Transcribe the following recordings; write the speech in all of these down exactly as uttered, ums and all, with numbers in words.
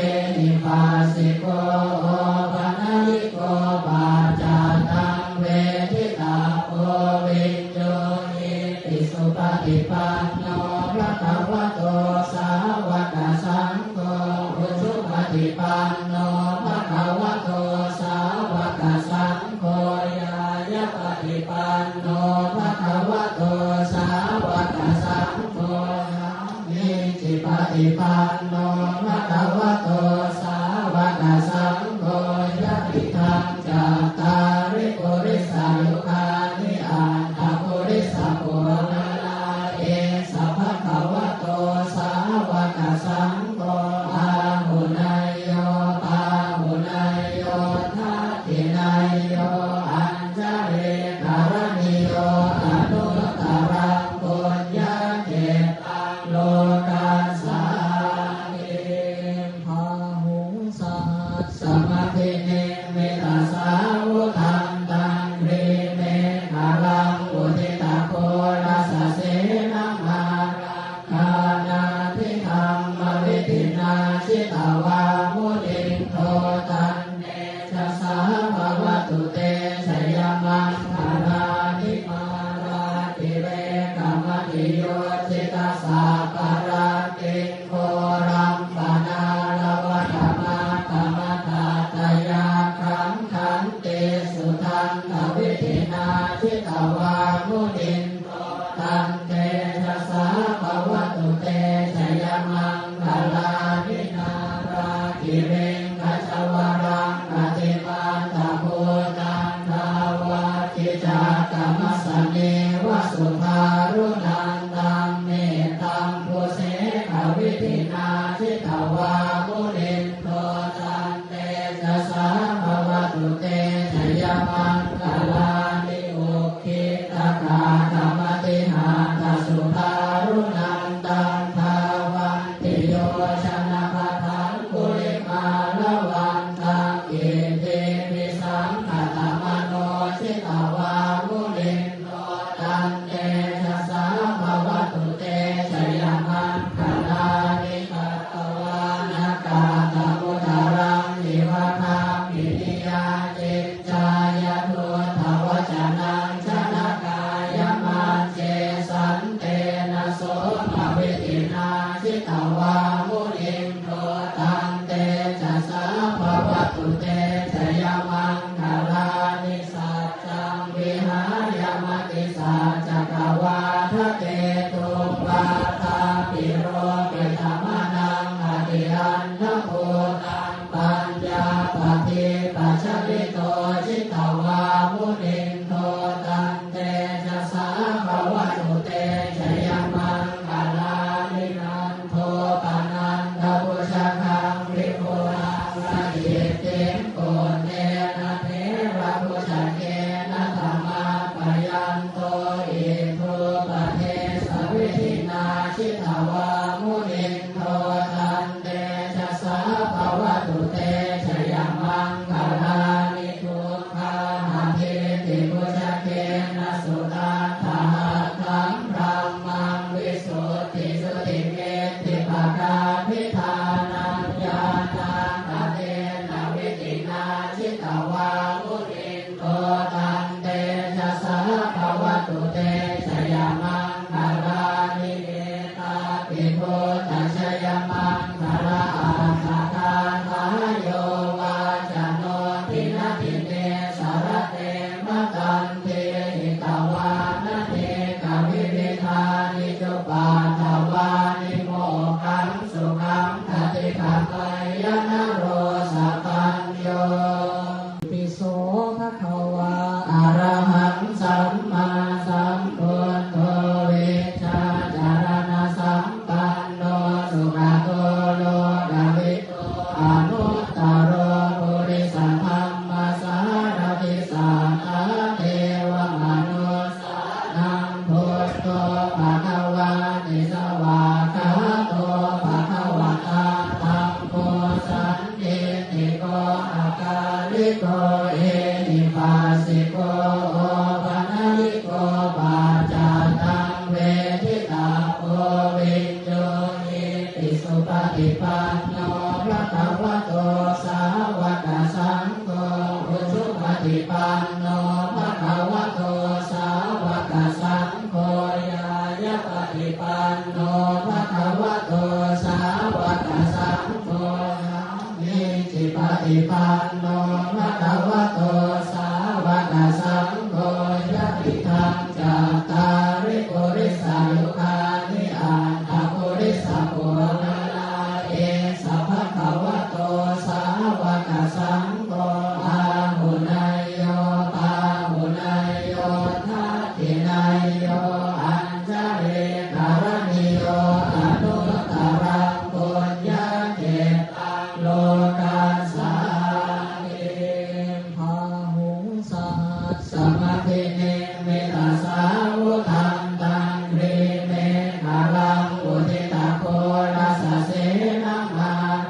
ehipassiko opanayiko paccattaṃ veditabbo viññūhīti. Supaṭipanno bhagavato sāvakasaṅgho, ujupaṭipanno bhagavato sāvakasaṅgho, ñāyapaṭipanno bhagavato sāvakasaṅgho, sāmīcipaṭipanno bhagavato sāvakasaṅgho, yadidaṃ cattāri purisayugāni aṭṭha purisapuggalā, esa bhagavato sāvakasaṅgho, āhuneyyo pāhuneyyo dakkhiṇeyyo añjalikaraṇīyo, anuttaraṃ puññakkhettaṃ lokassāti. Bāhuṃ sahassamabhinimmitasāvudhantaṃ, grīmekhalaṃ uditaghorasasenamāraṃ, dānādidhammavidhinā jitavā munindo, tantejasā bhavatu te jayamaṅgalāni. Mārātirekamabhiyujjhitasabbarattiṃ, ghorampanāḷavakamakkhamathaddhayakkhaṃ, khantīsudantavidhinā jitavā munindo, tantejasā bhavatu te jayamaṅgalāni. Nāḷāgiriṃ gajavaraṃ atimattabhūtaṃ, dāvaggicakkamasanīva sudāruṇantaṃ, mettambusekavidhinā jitavā munindo, tantejasā bhavatu te jayamaṅgalāni. Ukkhittakhaggamatihatthasudāruṇantaṃ, dhāvantiyojanapathaṅgulimālavantaṃ, iddhībhisaṅkhatamano jitavā munindo, tantejasā bhavatu te jayamaṅgalāni. Katvāna kaṭṭhamudaraṃ iva gabbhinīyā, ciñcāya duṭṭhavacanaṃ janakāyamajjhe, santena somavidhinā jitavā munindo, tantejasā bhavatu te jayamaṅgalāni. Saccaṃ vihāya matisaccakavādaketuṃ, vādābhiropitamanaṃ atiandhabhūtaṃ, paññāpadīpajalito jitavā munindo, tantejasā bhavatu te jayamaṅgalāni. Nandopanandabhujagaṃ vibudhaṃ mahiddhiṃ, puttena therabhujagena damāpayanto, iddhūpadesavidhinā jitavā munindo, tantejasā bhavatu te jayamaṅgalāni. Duggāhadiṭṭhibhujagena sudaṭṭhahatthaṃ, brahmaṃ visuddhijutimiddhibakābhidhānaṃ, ñāṇāgadena vidhinā jitavā munindo, tantejasā bhavatu te jayamaṅgalāni. Etāpi buddhajayamaṅgalaaṭṭhagāthā, yo vācano dinadine sarate matandī, hitvānanekavividhāni cupaddavāni, mokkhaṃ sukhaṃ adhigameyya naro sapañño. Itipi so bhagavā arahaṃ sammāsambuddho vijjācaraṇasampanno sugato lokavidū anuttaro purisadammasārathi satthā devamanussānaṃ buddho bhagavāti. Svākkhāto bhagavatā dhammo sandiṭṭhiko bhagavato sāvakasaṅgho, ujupaṭipanno bhagavato sāvakasaṅgho, ñāyapaṭipanno bhagavato sāvakasaṅgho, sāmīcipaṭipanno bhagavato sāvakasaṅgho, yadidaṃ cattāri purisayugāni aṭṭha purisapuggalā, esa bhagavato sāvakasaṅgho, āhuneyyo pāhuneyyo dakkhiṇeyyo añjalikaraṇīyo, anuttaraṃ puññakkhettaṃ lokassāti. Bāhuṃ sahassamabhinimmitasāvudhantaṃ, grīmekhalaṃ uditaghorasasenamāraṃ,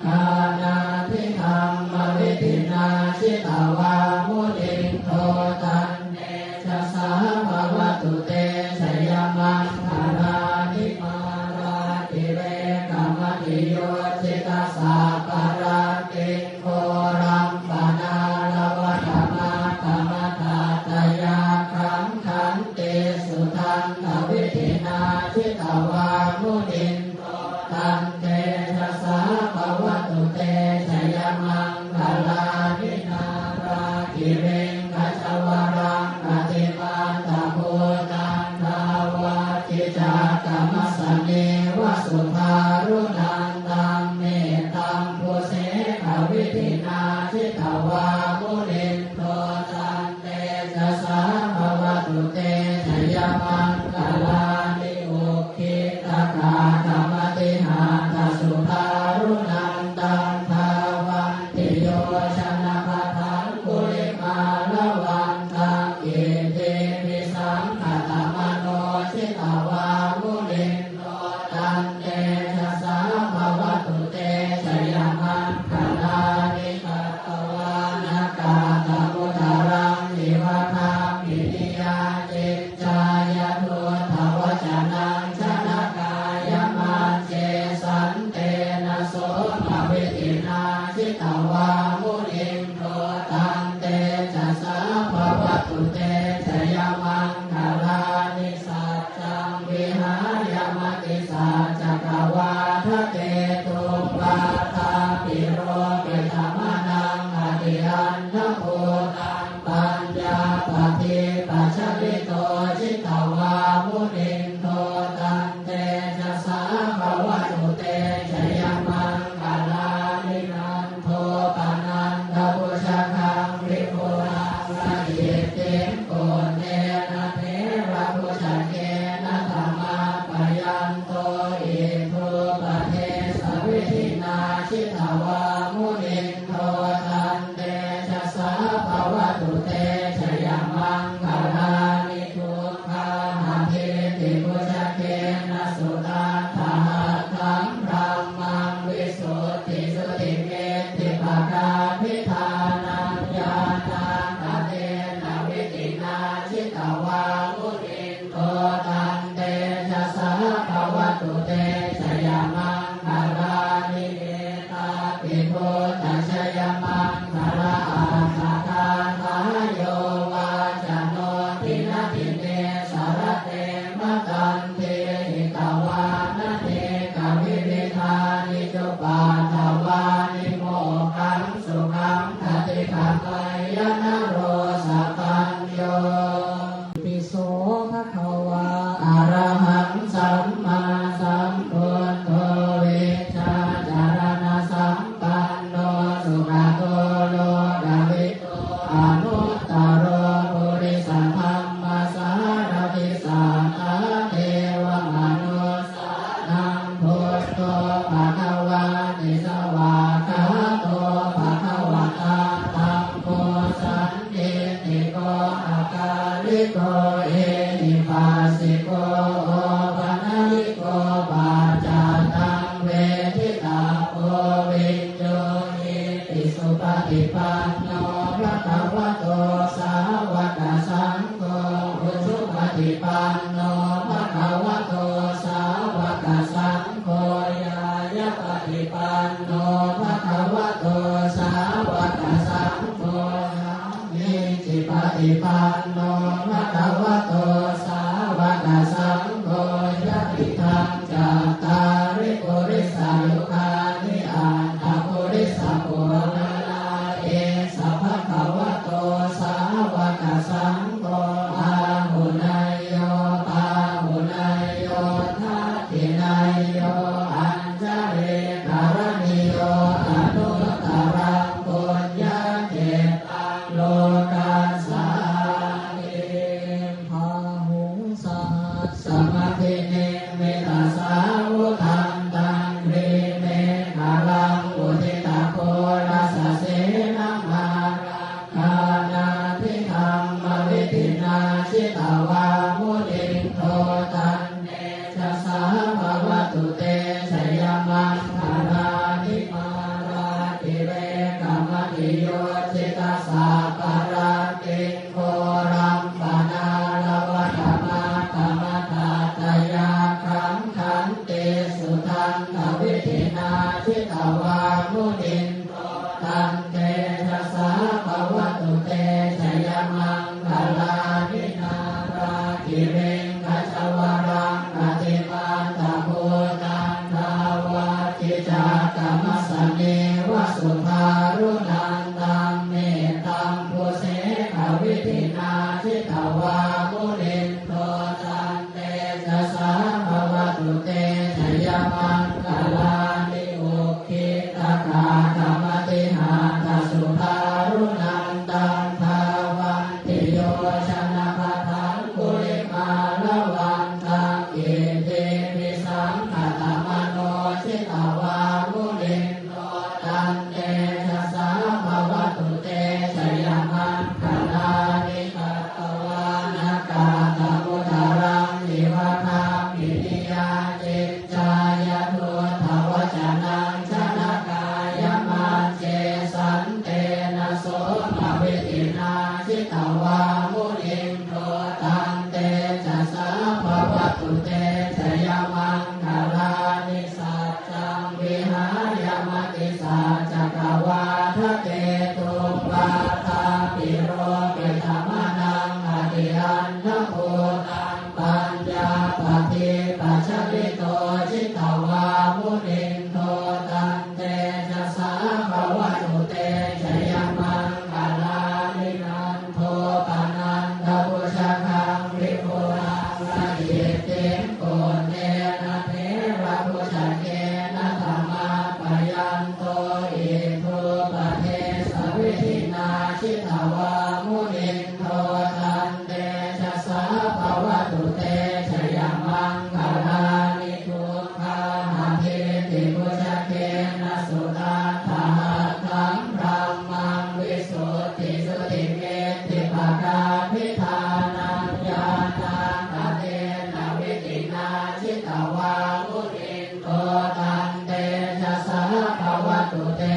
dānādidhammavidhinā jitavā munindo, tantejasā bhavatu te jayamaṅgalāni. Mārātirekamabhiyujjhitasabbarattiṃ, ghorampanāḷavakamakkhamathaddhayakkhaṃ, khantīsudantavidhinā jitavā munindo, tantejasā bhavatu te jayamaṅgalāni. Nāḷāgiriṃ gajavaraṃ atimattabhūtaṃ, dāvaggicakkamasanīva sudāruṇantaṃ, mettambusekavidhinā jitavā munindo, tantejasā bhavatu te jayamaṅgalāni. Ukkhittakhaggamatihatthasudāruṇantaṃ, dhāvantiyojanapathaṅgulimālavantaṃ, iddhībhisaṅkhatamano jitavā munindo, tantejasā bhavatu te jayamaṅgalāni. Katvāna kaṭṭhamudaraṃ iva gabbhinīyā, ciñcāya duṭṭhavacanaṃ janakāyamajjhe, santena somavidhinā jitavā munindo, tantejasā bhavatu te jayamaṅgalāni. Saccaṃ vihāya matisaccakavādaketuṃ, vādābhiropitamanaṃ atiandhabhūtaṃ, paññāpadīpajalito jitavā munindo, tantejasā bhavatu te jayamaṅgalāni. Nandopanandabhujagaṃ vibudhaṃ mahiddhiṃ, puttena therabhujagena damāpayanto, iddhūpadesavidhinā jitavā munindo, tantejasā bhavatu te jayamaṅgalāni. Duggāhadiṭṭhibhujagena sudaṭṭhahatthaṃ, brahmaṃ visuddhijutimiddhibakābhidhānaṃ, ñāṇāgadena vidhinā jitavā munindo, tantejasā bhavatu te jayamaṅgalāni. Etāpi buddhajayamaṅgalaaṭṭhagāthā, yo vācano dinadine sarate matandī, hitvānanekavividhāni cupaddavāni, mokkhaṃ sukhaṃ adhigameyya naro sapañño. Itipi so bhagavā arahaṃ sammāsambuddho vijjācaraṇasampanno sugato lokavidū anuttaro purisadammasārathi satthā devamanussānaṃ buddho bhagavāti. Svākkhāto bhagavatā dhammo sandiṭṭhiko akāliko ehipassiko opanayiko paccattaṃ veditabbo viññūhīti. Supaṭipanno bhagavato sāvakasaṅgho, ujupaṭipanno bhagavato sāvakasaṅgho, ñāyapaṭipanno no bhagavato sāvakasaṅgho, sāmīcipaṭipanno bhagavato sāvakasaṅgho, yadidaṃ cattāri purisayugāni aṭṭha purisapuggalā, esa bhagavato sāvakasaṅgho, āhuneyyo pāhuneyyo dakkhiṇeyyo añjalikaraṇīyo, anuttaraṃ puññakkhettaṃ lokassāti. Bāhuṃ sahassamabhinimmitasāvudhantaṃ, grīmekhalaṃ uditaghorasasenamāraṃ, dānādidhammavidhinā jitavā munindo, tantejasā bhavatu te jayamaṅgalāni. Mārātirekamabhiyujjhitasabbarattiṃ, ghorampanāḷavakamakkhamathaddhayakkhaṃ, khantīsudantavidhinā jitavā munindo, tantejasā bhavatu te jayamaṅgalāni. Nāḷāgiriṃ gajavaraṃ atimattabhūtaṃ, dāvaggicakkamasanīva sudāruṇantaṃ, mettambusekavidhinā jitavā munindo, tantejasā bhavatu te jayamaṅgalāni. Ukkhittakhaggamatihatthasudāruṇantaṃ, dhāvantiyojanapathaṅgulimālavantaṃ, iddhībhisaṅkhatamano jitavā munindo, tantejasā bhavatu te jayamaṅgalāni. Katvāna kaṭṭhamudaraṃ iva gabbhinīyā, ciñcāya duṭṭhavacanaṃ janakāyamajjhe, santena somavidhinā jitavā munindo, tantejasā bhavatu te jayamaṅgalāni. Saccaṃ vihāya matisaccakavādaketuṃ, vādābhiropitamanaṃ atiandhabhūtaṃ, paññāpadīpajalito jitavā munindo, tantejasā bhavatu te jayamaṅgalāni. Nandopanandabhujagaṃ vibudhaṃ mahiddhiṃ, puttena therabhujagena damāpayanto, iddhūpadesavidhinā jitavā munindo, tantejasā bhavatu te jayamaṅgalāni. Duggāhadiṭṭhibhujagena sudaṭṭhahatthaṃ, brahmaṃ visuddhijutimiddhibakābhidhānaṃ, ñāṇāgadena vidhinā jitavā munindo, tantejasā bhavatu te